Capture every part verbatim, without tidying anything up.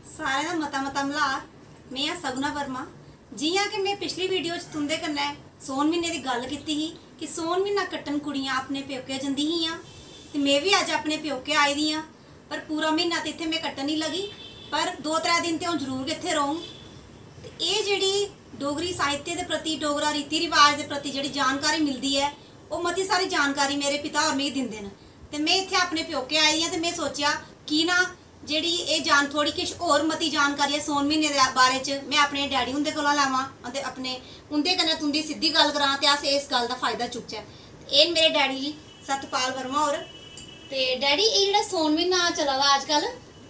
सारें दा मता मता मल्हार। में आं सगुणा वर्मा। जि'यां कि में पिछली वीडियो च तुं'दे कन्नै सौन म्हीने दी गल्ल कीती ही कि सौन म्हीना कट्टन कुड़ियां अपने प्योकै जंदी हियां, ते में बी अज्ज अपने प्योकै आई दी आं। पर पूरा म्हीना ते इत्थै में कट्टन निं लगी, पर दो त्रै दिन ते अ'ऊं जरूर गै इत्थै रौह्ङ। ते एह् जेह्ड़ी डोगरी साहित्य दे प्रति, डोगरा रीति रिवाज दे प्रति जेह्ड़ी जानकारी मिलदी ऐ, ओह् मती सारी जानकारी मेरे पिता होर मिगी दिंदे न। ते में इत्थै अपने प्योकै आई दी आं, ते में सोचेआ की ना जेह्ड़ी एह् जान, थोह्ड़ी किश होर मती जानकारी ऐ सौन म्हीने दे बारे च, में अपने डैडी हुंदे कोला लैवां ते अपने, उं'दे कन्नै तुं'दी सिद्धी गल्ल करां ते अस इस गल्ल दा फायदा चुकचै। ते एह् न मेरे डैडी जी, सतपाल वर्मा होर। ते डैडी, एह् जेह्ड़ा सौन म्हीना चला दा अजकल,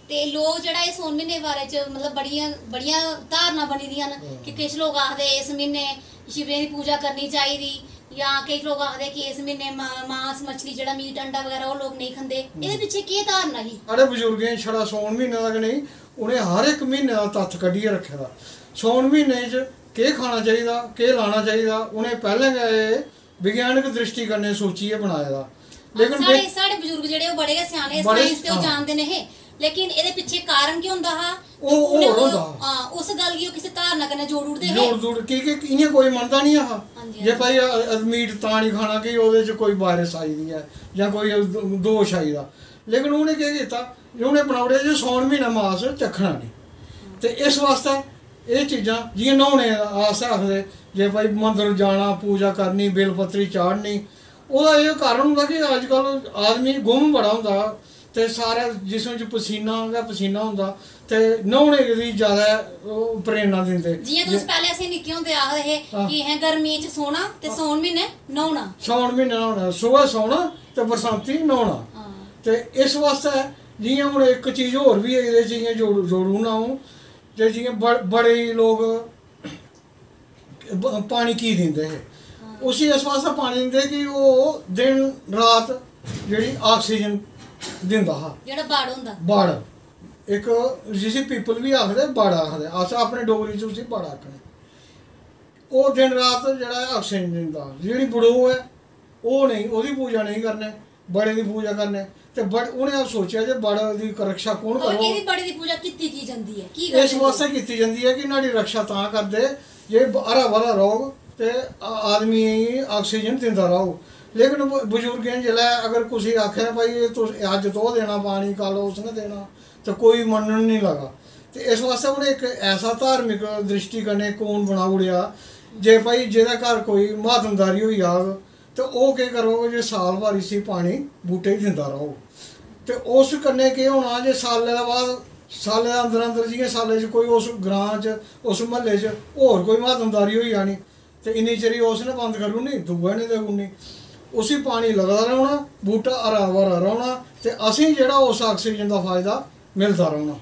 ते लोक जेह्ड़ा एह् सौन म्हीने दे बारे च, मतलब, बड़ियां, बड़ियां धारणा बनी दियां न कि किश लोक आखदे इस म्हीने शिवरें दी पूजा करनी चाहिदी, जां केईं लोक आखदे कि इस म्हीने मा-, मांस, मछली, जेह्ड़ा मीट अंडा बगैरा, ओह् लोक नेईं खंदे। एह्दे पिच्छें केह् धारणा ही? साढ़े बजुर्गें छड़ा सौन म्हीने दा गै नेईं, उ'नें हर इक म्हीने दा तत्थ कड्ढियै रक्खे दा। सौन म्हीने च केह् खाना चाहिदा, केह् लाना चाहिदा, उ'नें पैह्लें गै एह् विज्ञानक द्रिश्टी कन्नै सोचियै बनाए दा। लेकिन साढ़े, बि- साढ़े बजुर्ग जेह्ड़े, ओह् बड़े गै स्याने, बड़े, साइंस ते ओह् हां। जानदे नेहे, लेकिन एह्दे पिच्छें कारण केह् होंदा हा? ओह् उ'नें होर ओह्, होंदा हा। हां, उस गल्ल गी ओह् किसे धारणा कन्नै जोड़ी ओड़दे हे। जोड़, जोड़, की के इ'यां कोई मनदा निं हा। हां जी, जे हां जी। भाई, अ, अ, मीट तां निं खाना कि ओह्दे च कोई वायरस आई दी ऐ जां कोई द-, दोश आई दा। लेकिन उ'नें केह् कीता, उ'नें बनाई ओड़ेआ जे सौन म्हीनै मास चक्खना निं। ते इस बास्तै एह् चीजां, जि'यां न्हौने अस आखदे जे भाई, मंदर जाना, पूजा करनी, बेलपत्री चाढ़नी, ओह्दा एह् कारण होंदा कि अजकल आदमी गुम बड़ा होंदा ते सारा जिस्म च पसीना गै पसीना होंदा, ते न्हौने दी जैदा ओह् प्रेरणा दिंदे। जि'यां तुस जे पैह्लें असें निक्के होंदे आखदे हे हां। कि असें गर्मियें च सौना ते हां। सौन म्हीनै न्हौना। सौन म्हीनै न्हौना, सुबह सौना ते बरसांती न्हौना। हां। ते इस बास्तै जि'यां हून इक चीज होर बी एह्दे च इ'यां जोड़ू, जोड़ू ना अ'ऊं, जे जि'यां ब-, बड़े लोक ब-, पानी की दिंदे हे? हां। उसी इस बास्तै पानी दिंदे कि ओह् दिन रात जेह्ड़ी oxygen दिंदा हा। जेह्ड़ा बड़ होंदा। बड़। इक जिसी people बी आखदे, बड़ आखदे। अस अपने डोगरी च उसी बड़ आखने। ओह् दिन रात जेह्ड़ा ऐ oxygen दिंदा। जेह्ड़ी बड़ोह् ऐ, ओह् नेईं, ओह्दी पूजा नेईं करने। बड़े दी पूजा करने। ते बड़-, उ'नें सोचेआ जे बड़ दी रक्षा कौन होर करग? एह्दी बड़े दी पूजा कीती की जंदी ऐ? की इस करदे वास्तै लोक? कीती जंदी ऐ कि न्हाड़ी रक्षा तां करदे जे ब-, हरा भरा रौह्ग ते आ-, आदमियें गी oxygen दिंदा रौह्ग। लेकिन ब-, बजुर्गें जिसलै अगर कुसै गी आखै, "भाई, एह् तुस, अज्ज तोह् देना पानी, कल उसने देना", ते कोई मन्नन निं लगा। ते इस वास्तै उ'नें इक ऐसा धार्मिक द्रिश्टी कन्नै कौन बनाई ओड़ेआ जे भाई, जेह्दे घर कोई म्हातमदारी होई जाग, ते ओह् केह् करग जे साल भर इसी पानी बूह्टे गी दिंदा रौह्ग। ते उस कन्नै केह् होना जे साल्लै दे बाद, साल्लै दे अंदर अंदर, जि'यां साल्लै च कोई उस ग्रांऽ च, उस म्हल्ले च होर कोई म्हातमदारी होई जानी, ते इन्नी चिर उसने बंद करी ओड़नी, दूए ने देई ओड़नी। उसी पानी लगदा रौह्ना, बूह्टा हरा भरा रौह्ना, ते असेंगी जेह्ड़ा उस oxygen दा फायदा मिलदा रौह्ना।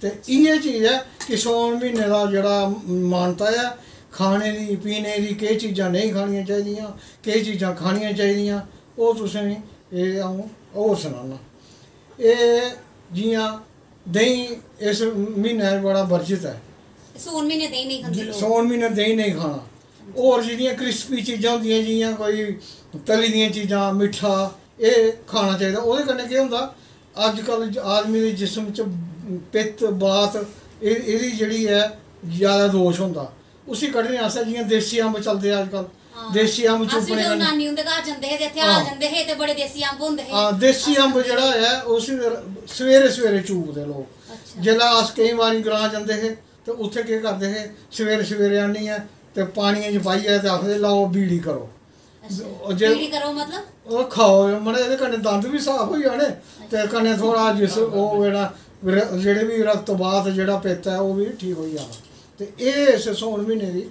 ते इ'यै चीज ऐ कि सौन म्हीने दा जेह्ड़ा मानता ऐ, खाने दी, पीने दी, केह् चीजां नेईं खानियां चाहिदियां, केह् चीजां खानियां चाहिदियां, ओह् तुसें गी एह् अ'ऊं होर सनान्ना। एह् जि'यां देहीं इस म्हीनै बड़ा वर्जित ऐ। सौन म्हीनै देहीं नेईं खंदे लोक। सौन म्हीनै देहीं नेईं खाना। होर जेह्ड़ियां crispy चीजां होंदियां, जि'यां कोई तली दियां चीजां, मिट्ठा, एह् खाना चाहिदा। ओह्दे कन्नै केह् होंदा, अज्जकल ज-, आदमी दे जिस्म च पित्त, बात, एह्, एह्दी जेह्ड़ी ऐ, जैदा दोश होंदा। उसी कड्ढने आस्तै जि'यां देसी अम्ब चलदे अज्जकल, हां। देसी अम्ब अस बी चुप्पने जदूं कन्नै नानी हुंदे घर जंदे हे ते इत्थै हां। हाल जंदे हे ते बड़े देसी अम्ब होंदे हे। हां, देसी अस अम्ब खंदे जेह्ड़ा हे। ऐ, उसी र-, सवेरे सवेरे चूपदे लोक। अच्छा। जेल्लै अस केईं बारी ग्रांऽ जंदे हे ते उत्थै केह् करदे हे, सवेरे सवेरे आह्नियै ते पानियै च पाइयै ते आखदे, "लैओ, बीड़ी करो।" अच्छा। ओह् जे बीड़ी करो मतलब? ओह् खाओ, मतलब, एह्दे कन्नै दंद बी साफ होई जाने ते कन्नै थोह्ड़ा जिस ओह् जेह्ड़ा र-, जेह्ड़े बी रक्तवात जेह्ड़ा पित्त ऐ, ओह् बी ठीक होई जाना। ते एह् इस सौन म्हीने दी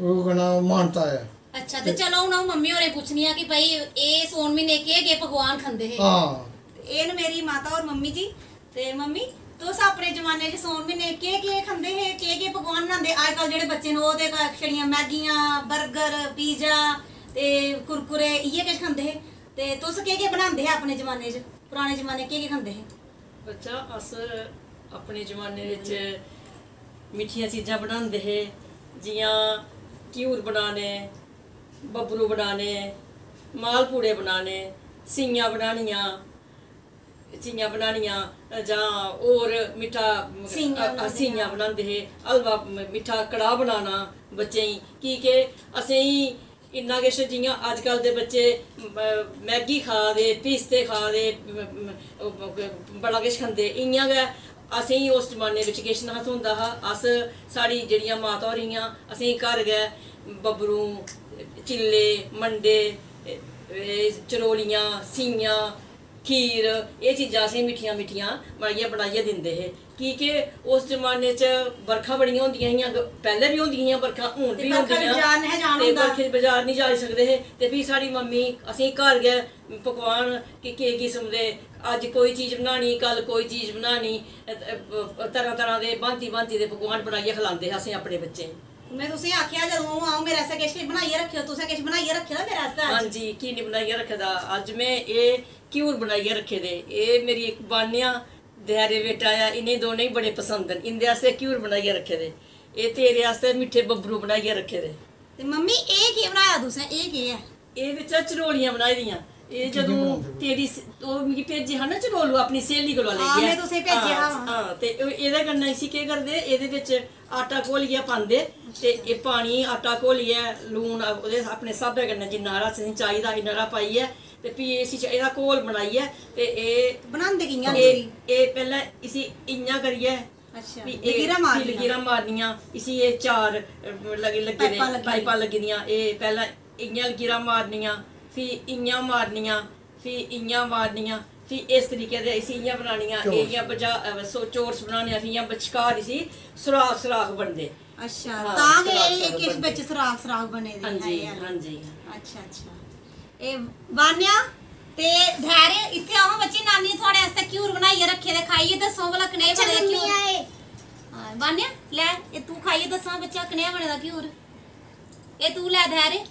ओह् कन्नै मानता ऐ। अच्छा, ते ते चलो, हून अ'ऊं मम्मी होरें पुच्छनी आं कि भाई, एह् सौन म्हीने केह् केह् पकवान खंदे हे? हां। ते एह् न मेरी माता होर मम्मी जी। ते मम्मी, तुस अपने जमाने च सौन म्हीने केह् केह् खंदे हे, केह् केह् पकवान बनांदे? अजकल जेह्ड़े बच्चे न, ओह् ते छड़ियां मैगियां, burger, pizza ते कुरकुरे, इ'यै किश खंदे हे। ते तुस केह् केह् बनांदे हे अपने जमाने च? पराने जमाने केह् केह् खंदे हे? बच्चा, अस अपने जमाने बिच मिट्ठियां चीजां बनांदे हे, जि'यां घ्यूर बनाने, बब्बरू बनाने, मालपूड़े बनाने, सियां बनानियां, सियां बनानियां जां होर मिट्ठा, सीइयां अ, बनांदे सीइयां हे। बनांदे हे, हलवा म-, मिट्ठा कड़ाह् बनाना बच्चें गी, की के असेंगी इन्ना किश, जि'यां अजकल दे बच्चे म-, मैगी खा दे, पीस्ते खा दे, म-, म-, बड़ा किश खंदे, इ'यां गै असेंगी उस जमाने बिच किश नेहा थ्होंदा हा। अस, साढ़ी जेह्ड़ियां माता होर हियां, असेंगी घर गै बब्बरू, चिल्ले, मंडे, एह् चरोलियां, सीइयां, खीर, एह् चीजां असेंगी मिट्ठियां मिट्ठियां बनाइयै बनाइयै दिंदे हे, की के उस जमाने च बरखां बड़ियां होंदियां हियां, ग-, पैह्लें बी होंदियां हियां बरखां, हून ते बी बरखा होंदियां। बजार नेईं हा जान ते होंदा। बरखे च बजार निं जाई सकदे हे, ते फ्ही साढ़ी मम्मी असेंगी घर गै पकवान कि केईं किस्म दे, अज्ज कोई चीज बनानी, कल कोई चीज बनानी, अ, अ, तरह तरह दे, भांति भांति दे पकवान बनाइयै खलांदे हे असें अपने बच्चें गी। में तुसेंगी आखेआ, जदूं अ'ऊं, अ'ऊं मेरे आस्तै किश, किश बनाइयै रक्खेओ, तुसें किश बनाइयै रक्खे दा मेरे आस्तै अज्ज? हां जी, की निं बनाइयै रक्खे दा? अज्ज में एह् घ्यूर बनाइयै रक्खे दे। एह् मेरी इक बान्या, धैर्य बेटा ऐ, इ'नें दोनें गी बड़े पसंद न। इं'दे आस्तै घ्यूर बनाइयै रक्खे दे। एह् तेरे आस्तै मिट्ठे बब्बरू बनाइयै रक्खे दे। ते मम्मी, एह् केह् बनाया तुसें? एह् केह् ऐ? एह् बिच्चा चरोलियां बनाई दियां। एह् जदूं तेरी स-, ओह् मिगी भेजे हा ना चरोलू अपनी स्हेली कोला हां, लेइयै। में तुसेंगी भेजे हां, हा। हां, ते ओह् एह्दे कन्नै इसी केह् करदे, एह्दे बिच आटा घोलियै पांदे ते एह् पानी, आटा घोलियै, लून ओह्दे अपने स्हाबै कन्नै जिन्ना हारा असेंगी चाहिदा, इन्ना हारा पाइयै ते फ्ही इसी च-, एह्दा घोल बनाइयै ते एह् बनांदे कि'यां न एह्, इसी? एह् पैह्लें इसी इ'यां करियै अच्छा, फ्ही एह् लकीरां फ्ही मारनियां। लकीरां मारनियां, इसी एह् चार, अ, लग्गे, लग्गे दे, पाइपां लग्गी पाइपां दियां। लग्गी दियां, एह् पैह्लें इ'यां लकीरां मारनियां, फ्ही इ'यां मारनियां, फ्ही इ'यां मारनियां, फ्ही इस तरीके दे इसी इ'यां बनानियां, चोरस। एह् इ'यां बजा-, अ, सो-, चोरस बनाने, फ्ही इ'यां बश्कार इसी सुराख, सुराख बनदे। अच्छा, हां, तां गै सुराख, एह् सुराख किश बनदे। बिच सुराख, सुराख बने दे हां जी, एह् आह्ले। हां जी। अच्छा, अच्छा। एह् वान्या ते धैर्य, इत्थै आओ बच्चे, नानी थुआढ़े आस्तै घ्यूर बनाइयै रक्खे दे, खाइयै दस्सो भला कनेह् अच्छा, बने दे मम्मी घ्यूर। आए। हां, वान्या, लै, एह् तू खाइयै दस्सां बच्चा, कनेहा बने दा घ्यूर। एह् तू लै धैर्य।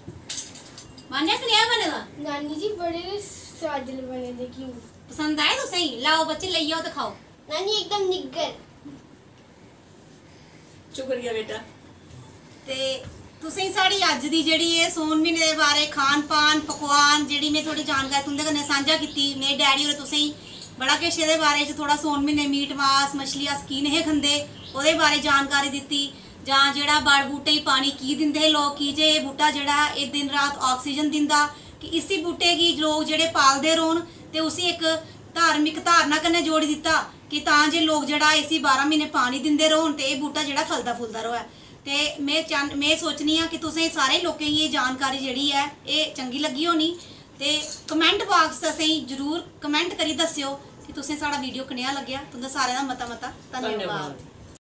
वान्या, कनेहा बने दा? नानी जी, बड़े गै सोआदले बने दे घ्यूर। पसंद आए तुसेंगी? लैओ बच्चे, लेई आओ ते खाओ। नानी, एकदम निग्गर। शुक्रिया बेटा। ते तुसें साढ़ी अज्ज दी जेह्ड़ी एह् सौन म्हीने दे बारे खान पान, पकवान, जेह्ड़ी में थोह्ड़ी जानकारी तुं'दे कन्नै सांझा कीती। मेरे डैडी होरें तुसेंगी बड़ा किश एह्दे बारे च थोह्ड़ा सौन म्हीने मीट मास, मछली अस की नेहे खंदे, ओह्दे बारे जानकारी दित्ती। जां जेह्ड़ा बड़ बूह्टे गी पानी की दिंदे हे लोक, की जे एह् बूह्टा जेह्ड़ा एह् दिन रात oxygen दिंदा, कि इसी बूह्टे गी लोक जेह्ड़े पालदे रौह्न ते उसी इक धार्मिक धारणा कन्नै जोड़ी दित्ता कि तां जे लोक जेह्ड़ा इसी बारां म्हीने पानी दिंदे रौह्न ते एह् बूह्टा जेह्ड़ा फलदा फुलदा र'वै। ते में चाह्न-, में सोचनी आं कि तुसें सारे लोकें गी एह् जानकारी जेह्ड़ी ऐ, एह् चंगी लग्गी होनी। ते comment box च असेंगी जरूर comment करी दस्सेओ कि तुसें साढ़ा video कनेहा लग्गेआ। तुं'दा सारें दा मता मता धन्यवाद। धन्यवाद।